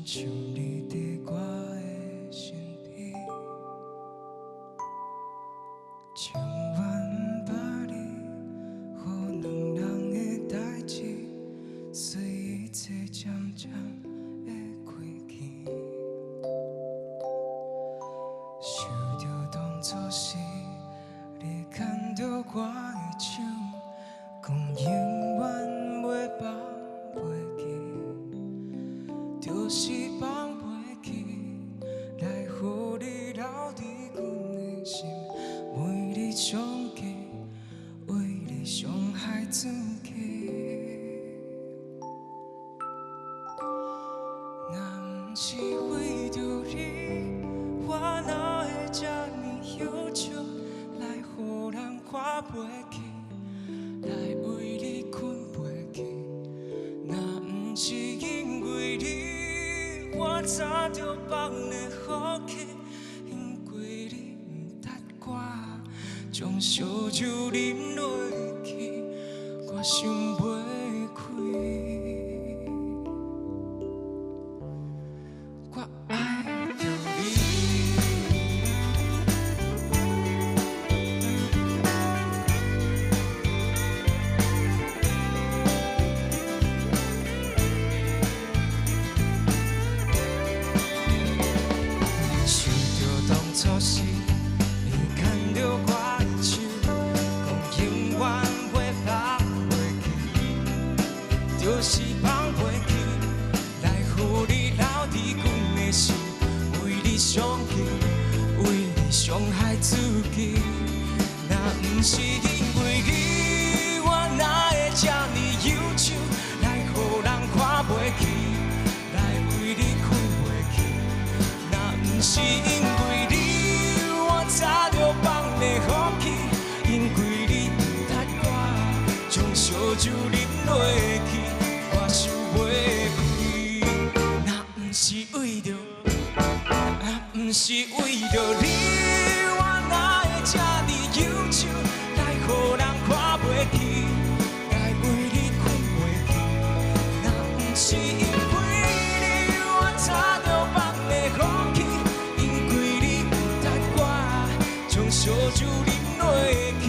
像你佇我的身邊，千萬百里，予兩人的代誌，隨一切漸漸會過去。想著當初時，你牽著我的手，講永遠袂放袂記，就是放袂記，來予你留佇阮的心，為你衝擊，為你傷害自己。若毋是為著你，我哪會這呢憂愁，來予人看袂起，來為你睏袂去。若毋是因為你，我早就放你好去，因為你毋值我，將燒酒啉落去，我想袂開。我愛著你。想著當初時，你牽著我的手，講永遠袂放袂記，就是放袂記，來予你留佇阮的心，為你傷心，為你傷害自己。若毋是因為你，我哪會這呢憂愁，來予人看袂起，來為你睏袂去。若毋是因為你，我早就放你好去，因為你毋值我，將燒酒啉落去，我想袂開。若毋是為著，若毋是為著你，我哪會這呢憂愁，來予人看袂起，來為你睏袂去。若毋是因為你，我早就放你好去，因為你毋值我，將燒酒啉落去，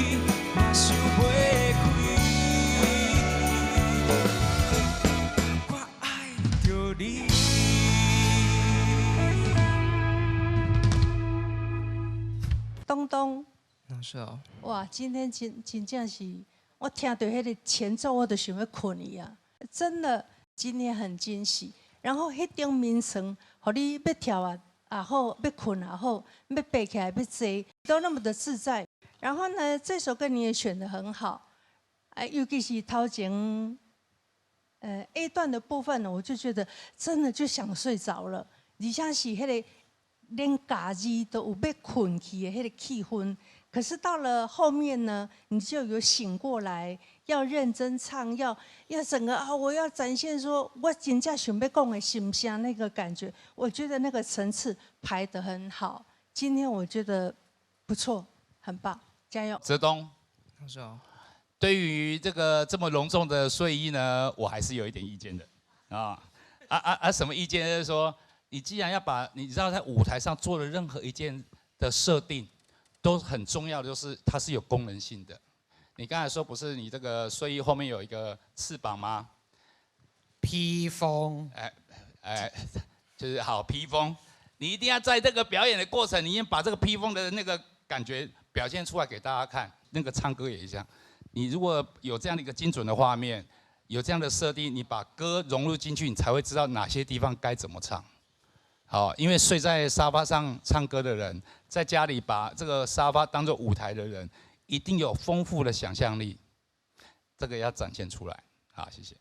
我想袂開。我愛著你。東東，老師好。哇，今天真真正是，我聽到彼個前奏，我就想欲睏去啊！真的，今天很驚喜。然後彼張眠床，予你欲跳啊也好，欲睏也好，欲爬起來欲坐，都那麼的自在。然後呢，這首歌你也選得很好，哎，尤其是頭前，A 段的部分呢，我就覺得真的就想睡着了。而且是彼個連家己都有欲睏去的彼個氣氛。可是到了後面呢，你就有醒過來，要認真唱，要整個啊，我要展現說我真正想欲講的心聲那個感覺，我覺得那個層次排得很好。今天我覺得不錯，很棒，加油！澤東，老師好。對於這個這麼隆重的睡衣呢，我還是有一點意見的啊啊啊啊！什麼意見？就是說，你既然要把你知道在舞台上做的任何一件的設定，都很重要的，就是它是有功能性的。你剛才說不是你這個睡衣後面有一個翅膀嗎？披風，哎哎，就是好披風，你一定要在這個表演的過程，你先把這個披風的那個感覺表現出來給大家看。那個唱歌也一樣，你如果有這樣的一個精準的畫面，有這樣的設定，你把歌融入進去，你才會知道哪些地方該怎麼唱。好，因為睡在沙發上唱歌的人，在家裡把這個沙發當作舞台的人，一定有豐富的想象力，這個要展現出來。好，謝謝。